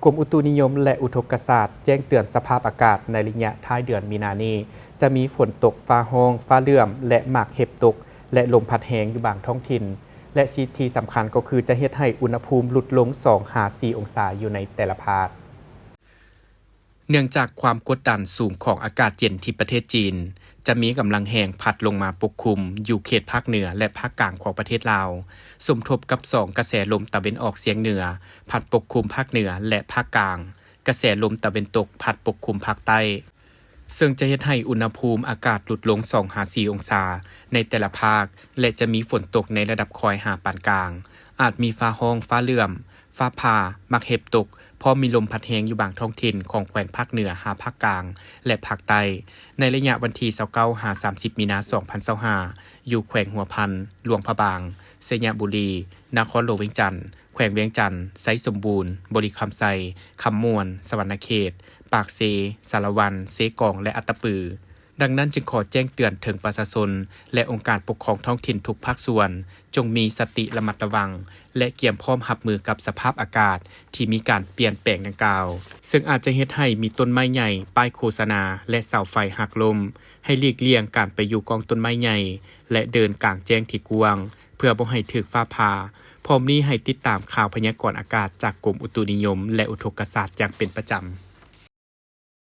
ກົມອຸຕຸນິຍົມ ແລະ ອຸທົກກະສາດ ແຈ້ງເຕືອນສະພາບອາກາດໃນໄລຍະທ້າຍເດືອນມີນານີ້ ຈະມີຝົນຕົກ, ຟ້າຮ້ອງ, ຟ້າເຫຼື້ອມ ແລະ ໝາກເຫັບຕົກ ແລະ ລົມພັດແຮງຢູ່ບາງທ້ອງຖິ່ນ ແລະ ທີ່ສຳຄັນກໍຄືຈະເຮັດໃຫ້ອຸນຫະພູມຫຼຸດລົງສອງຫາສີ່ອົງສາຢູ່ໃນແຕ່ລະພາກ. ເນື່ອງຈາກຄວາມກົດດັນສູງຂອງອາກາດເຢັນທີ່ປະເທດຈີນ ຈະມີກຳລັງແຮງພັດລົງມາປົກຄຸມຢູ່ເຂດພາກເໜືອ ແລະ ພາກກາງຂອງປະເທດລາວ, ສົມທົບກັບສອງກະແສລົມຕາເວັນອອກສຽງເໜືອພັດປົກຄຸມພາກເໜືອ ແລະ ພາກກາງ, ກະແສລົມຕາເວັນຕົກພັດປົກຄຸມພາກໃຕ້, ເຊິ່ງຈະເຮັດໃຫ້ອຸນຫະພູມອາກາດຫຼຸດລົງສອງຫາສີ່ອົງສາໃນແຕ່ລະພາກ ແລະ ຈະມີຝົນຕົກໃນລະດັບຄ່ອຍຫາປານກາງ, ອາດມີຟ້າຮ້ອງ, ຟ້າເຫຼື້ອມ, ຟ້າຜ່າ, ໝາກເຫັບຕົກ, ພ້ອມມີລົມພັດແຮງຢູ່ບາງທ້ອງຖິ່ນຂອງແຂວງພາກເໜືອຫາພາກກາງ ແລະ ພາກໃຕ້ ໃນໄລຍະວັນທີຊາວເກົ້າຫາສາມສິບ ມີນາ ສອງພັນຊາວຫ້າ ຢູ່ແຂວງຫົວພັນ, ຫຼວງພະບາງ, ໄຊຍະບູລີ, ນະຄອນຫຼວງວຽງຈັນ, ແຂວງວຽງຈັນ, ໄຊສົມບູນ, ບໍລິຄຳໄຊ, ຄຳມ່ວນ, ສະຫວັນນະເຂດ, ປາກເຊ, ສາລະວັນ, ເຊກອງ ແລະ ອັດຕະປື. ດັ່ງນັ້ນຈຶ່ງຂໍແຈ້ງເຕືອນເຖິງປະຊາຊົນ ແລະ ອົງການປົກຄອງທ້ອງຖິ່ນທຸກພາກສ່ວນ ຈົ່ງມີສະຕິລະມັດລະວັງ ແລະ ກຽມພ້ອມຮັບມືກັບສະພາບອາກາດທີ່ມີການປ່ຽນແປງດັ່ງກ່າວ, ເຊິ່ງອາດຈະເຮັດໃຫ້ມີຕົ້ນໄມ້ໃຫຍ່, ປ້າຍໂຄສະນາ ແລະ ເສົາໄຟຫັກລົ້ມ, ໃຫ້ຫຼີກລ່ຽງການໄປຢູ່ກ້ອງຕົ້ນໄມ້ໃຫຍ່ ແລະ ເດີນກາງແຈ້ງທີ່ກວ້າງ ເພື່ອບໍ່ໃຫ້ຖືກຟ້າຜ່າ. ພ້ອມນີ້ໃຫ້ຕິດຕາມຂ່າວພະຍາກອນອາກາດຈາກກົມອຸຕຸນິຍົມ ແລະ ອຸທົກກະສາດຢ່າງເປັນປະຈຳ.